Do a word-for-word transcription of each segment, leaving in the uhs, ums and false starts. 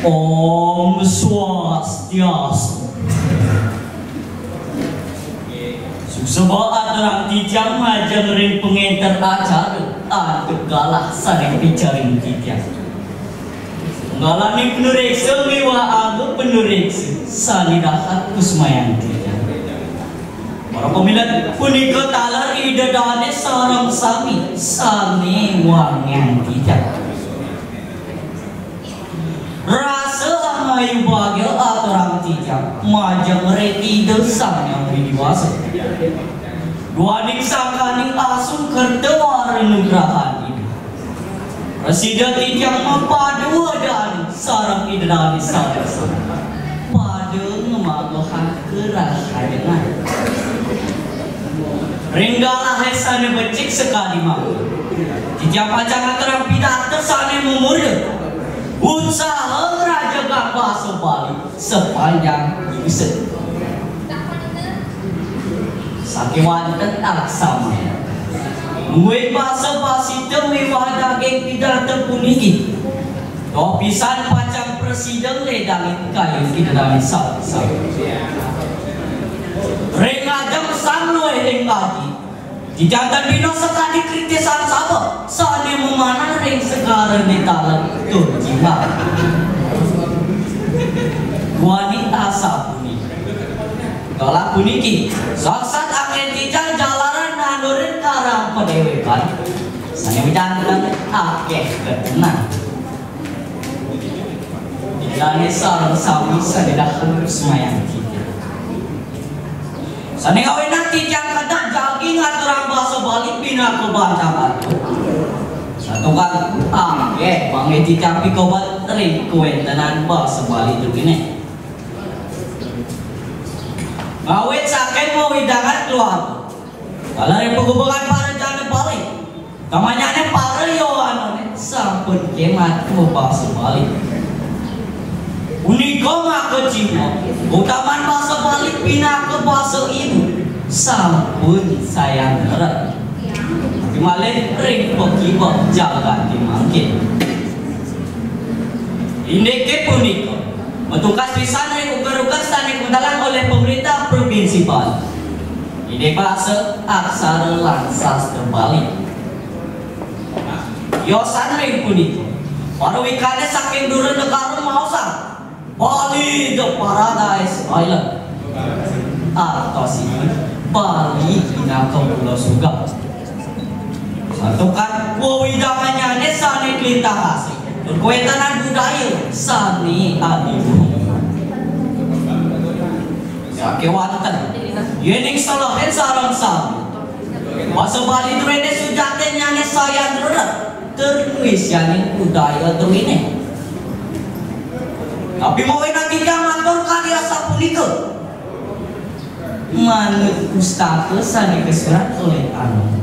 Om Swastiastu. Suksma aturang titiang majeng ring pangenter acara antuk galah sane picaring titiang. Ngalani panureksa miwah angga panureksa sane dahat kusmayang titiang. Para pamirsa, punika taler Ida Dane sareng sami sane wangiang titiang. Rasa angayu bagia aturang titiang majeng ring Ida Sang Hyang Widi Wasa. Duaning sangkaning asung kerta wara nugrahan Ida. Prasida titiang mapada dane sareng Ida Dane sareng sami. Pada ngemagohang karahajengan. Ring galahe sane becik sakadi mangkin, titiang pacang ngaturang pidarta sane mamurda utsaha ngrajegang basa Bali sapanjang iusan. Sakewanten aksama. Mungguing basa pasita miwah daging pidarta puniki. Doh pisan pacang prasida ngledangin kayun Ida Dane sareng sami. Ring ajeng sang luih ring aji, titiang tan bina sakadi kritisan saba sane mamanah ring segarane taler tur jimbang. Duaning asapunika. Kala puniki, saksat anggen titiang jalaran nandurin karang padewekan sane majanten akeh katenang. Dane sareng sami sane dahat kusmayang titiang. Sane ngawinang titiang kedek jagi ngaturang basa Bali pinaka bantang atur. Santukan akeh pangeh titiang pikobet ring kawentenan basa Bali druene. Ngawit saking wewidangan keluarga. Taler ring pagubengan para janda Bali. Kamanyane para yowanane sampun kemat mabasa Bali. Punika maka cimok, utaman basa Bali pinaka basa ibu sampun sayan ngrereh. Malih ring pakiwa jagate mangkin. Indike punika, matukas pisan ring uger-uger sane kamedalang olih pemerintah Provinsi Bali. Indik basa, aksara lan sastra Bali. Yosan ring punika, para wikane saking dura negara maosang, "Bali the Paradise Island." Artosipun, Bali pinaka pulo sugih. Santukan wewidanganyane sane kalintang asih, tur kawentenan budaya sane adiluhur. Sakewanten, yening salehin sareng sami, basa Bali druene sujatinnyane sayan ngrereh, tur ngwisyanin budaya druene. Tapi mawinan titiang matur kadi asapunika, manut pustaka sane kasurat olih Anom.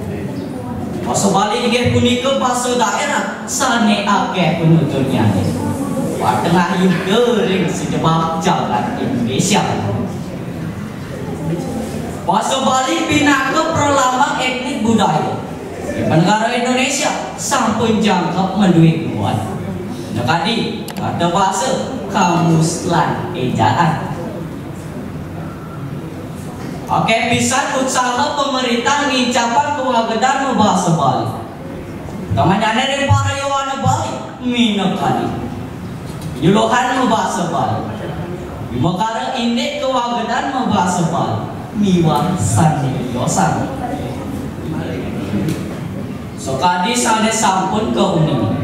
Basa Bali inggih punika basa daerah sane akeh penuturnyane. Patengah yuda ring sajebag jagat Indonesia. Basa Bali pinaka pralambang etnik budaya. Ing negara Indonesia sampun jangkep madue guan. Nakadi, tata basa, kamus, lan ejaan. Akeh pisan utsaha pamerintah ngincapang kawagedan mabasa Bali. Kamanyane ring para yowana Bali, minakadi nyuluhan mabasa Bali, wimakara indik kawagedan mabasa Bali, miwah sane yosan. Sakadi sane sampun kauninga,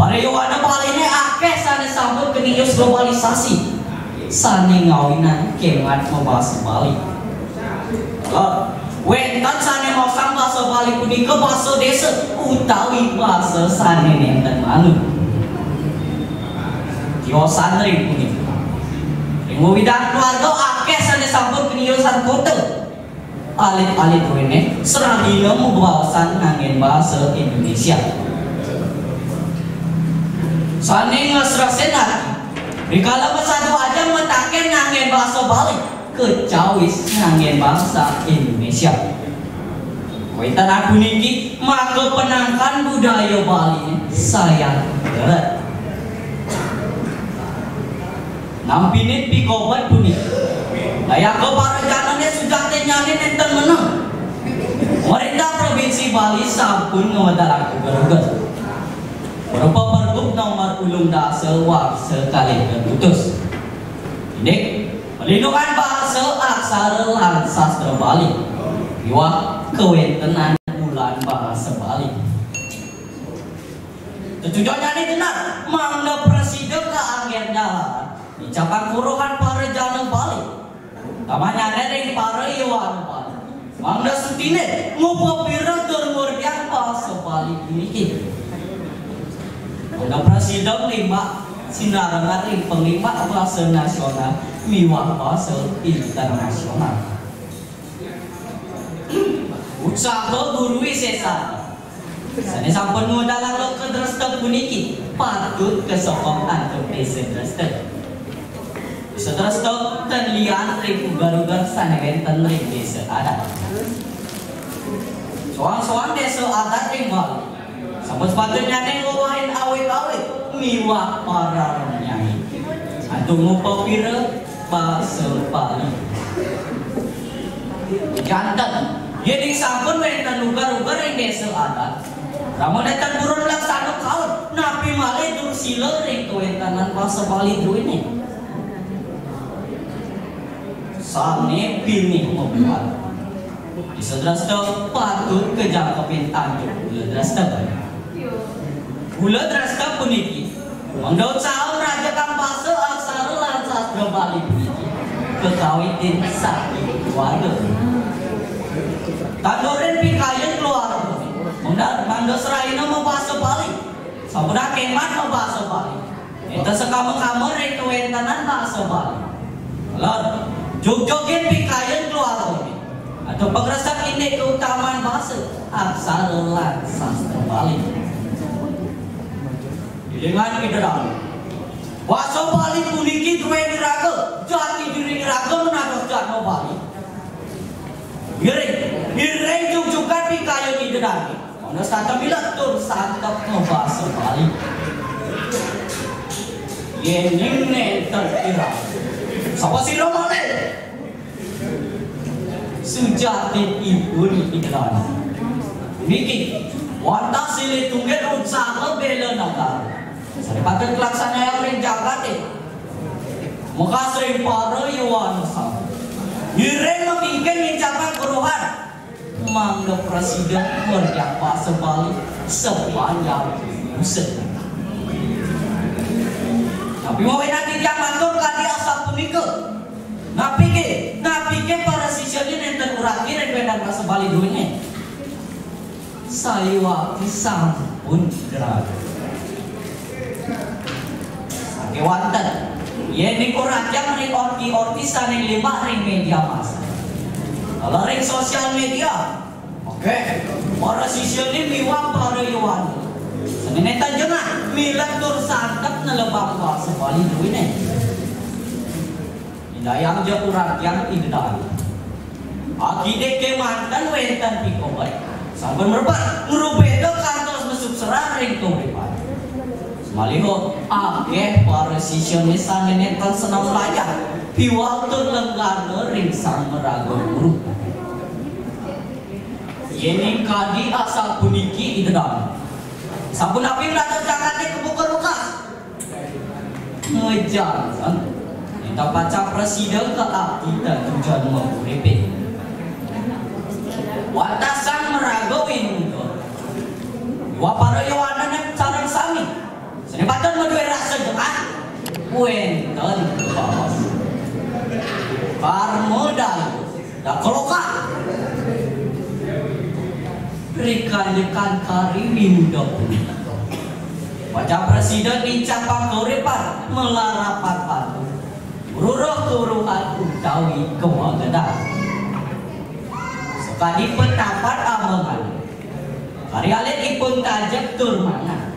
para yowana Baline akeh sane sampun kenius globalisasi, sane ngawinang kemat mabasa Bali. Lah, Wénten sané maosang basa Bali punika basa désa utawi basa sané nénten manut. Tiosan ring punika. Ring wewidangan keluarga akéh sané sampun kaniosan kota. Alit-alit druéné srahina mabaosan nganggén basa Indonesia. Sané ngasresin ati, rikala masadu ajeng mataken nganggén basa Bali, kacawis nganggén basa Indonesia. Kawéntenan puniki maka penangkan budaya Bali sayan ngeret. Nampinin pikobet puniki, layaka parajanané sujaktinnyané nénten meneng. Pemerintah Provinsi Bali sampun ngwedarang uger-uger. Berupa Pergub nomor ulung dasa warsa kalih dasa tujuh. Indik, pelindungan bahasa, aksara, lan sastra Bali. Miwah kawéntenan Bulan Bahasa Bali. Tetujonnyané genah, mangda prasida kaanggén jalaran nicapang kuruhan parajana Bali. Utamannyané ring para yowana Bali. Mangda sutindih ngupapira tur ngurdiang basa Bali puniki. Mangda prasida nglimbak sinareng ring panglimbak basa nasional miwah basa internasional. Utsaha Guru Wisésa sané sampun ngwedalang loka dresta puniki patut kasokong antuk désa dresta. Désa dresta ten lian ring uger-uger sané wénten ring désa adat. Soang-soang désa adat ring Bali sampun sepatutnyané ngwewahin awig-awig miwah pararemnyai antuk ngupapira basa Bali. Janten, yén sampun wénten uger-uger ring désa adat, ramun nénten purun laksana kaul, napi malih dursila ring kawéntenan basa Bali druéné. Sané pinih mabuat, désa dresta patut kajangkepin antuk Bula Dresta. Bula Dresta puniki mangda utsaha ngrajakang basa, aksara, lan sastra Bali puniki kakawitin saking keluarga. Tandurin pikayun keluarga mangda, mangda srahina mabasa Bali. Sampun akémat mabasa Bali. Éta sakama-kama ring kawéntenan basa Bali. Lan, jugjugin pikayun keluarga. Antuk pangresep indik kautamaan basa, aksara lan sastra Bali. Élingang Ida Dané. Basa Bali puniki druéné raga, jati diriné raga manados jadma Bali. Ngiring, ngiring jugjugan pikayun Ida Dané. Mangda setata milet tur santep mabasa Bali. Yéning nénten iraga, sapa sira malih? Sujatinipun Ida Dané. Niki, wantah silih tunggil utsaha béla negara. Sané patut kalaksanayang ring jagaté. Mekas ring para yowana sami. Ngiring mamingkin ngincapang kuruhan. Mangda prasida ngurdiang basa Bali sapanjang usaha. Napi mawinan titiang matur kadi asapunika. Napiké, napiké para sisyané nénten urati ring kawéntenan basa Bali druéné? Sayuwakti sampun graga. Sakéwanten, yén nika ratiang ring orti-orti sané nglimbak ring média massa, kala ring sosial média, akéh para sisyané miwah para yowana sané nénten jengah milet tur santep nelebang basa Bali druéné. Indayang ja uratiang Ida Dané. Akidik kémanten wénten pikobet, sampun mrebet ngrubeda kantos masuksera ring kauripan. Samaliha akéh para sisyané sané nénten seneng mlajah, piwal tur lenggana ring Sang Maraga Guru. Yéning kadi asapuniki Ida Dané. Sapunapi dados jagaté kabuka roras. Ngwejanten. Éta pacang prasida kaapti tetujon mauripé. Wantah Sang Maraga Winuta. Miwah para yowana sareng sami. Sané patut madué rasa jengah. Wénten baos. Karma daya. Dakaloka. Rikanjekan kari wimuda punika. Wajah presiden nincapang kauripan malarapan patut. Ruruh kauruhan utawi kawagedan. Sakadi patapat amangan. Kari alit ipun tajep tur manah.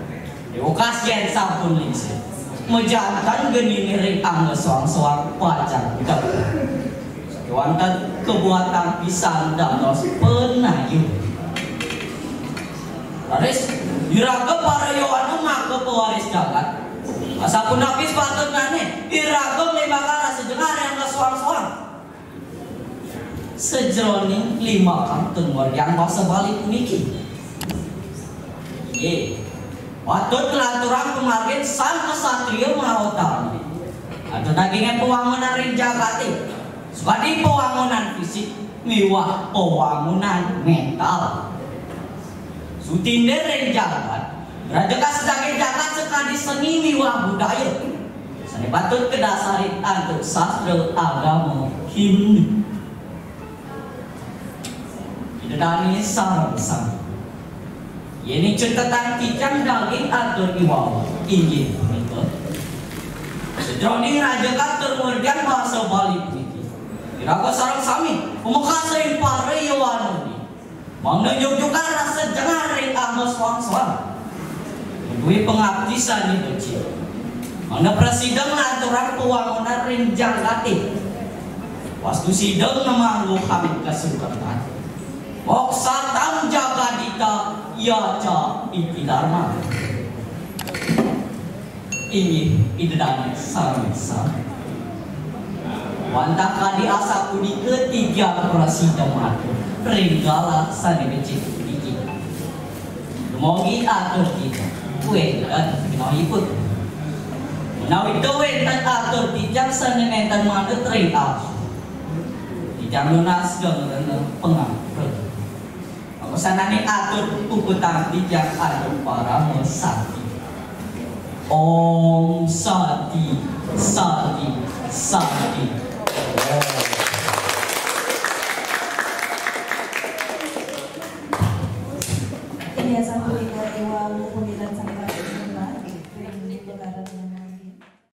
Di ukas yen sampun lingsir. Majanten genine ring angga soang-soang pacang udep. Sakewanten kabuatang pisan dados panayu. Raris, iraga para yowana maka pewaris jagat. Asapunapi sepatutnane, iraga nglimbakang rasa jengah ring angga soang-soang. Sajeroning limbakang tur ngordiang basa Bali puniki. Inggih. Patut nglanturang pamargin sang ksatria mautama. Atur dagingé pawangunan ring jagaté. Sakadi pawangunan fisik miwah pawangunan mental. Sutindih ring jagat, raja kasedaging jagat sakadi seni miwah budaya. Sané patut kadasarin antuk sastra agama Hindu. Ida dané sareng sami. Yéning cutetang titiang daging atur iwau, inggih punika. Sajeroning raja katur ngordiang basa Bali puniki. Iraga sareng sami, pamekas ring para yowana. Mangda nyujukan rasa jengah ring angga soang-soang. Duwé pangapti sané becik. Mangda prasida nglanturang pawangunan ring jagaté. Wastu sida ngamangguhang kasukatan. Moksatam jagadhita yaca iti dharma. Inggih, Ida dané sareng sami. Wantah kadi asapunika titiang prasida matur ring galah sané becik puniki. Dumugi atur titiang wénten kinahipun. Menawi wénten atur titiang sané nénten manut ring atur, titiang nunas geng rena pangampura. Awasanané atur puputang titiang antuk parama santi. Om Santi, Santi, Santi. Om. Inggih sapunika iwau pamidan sané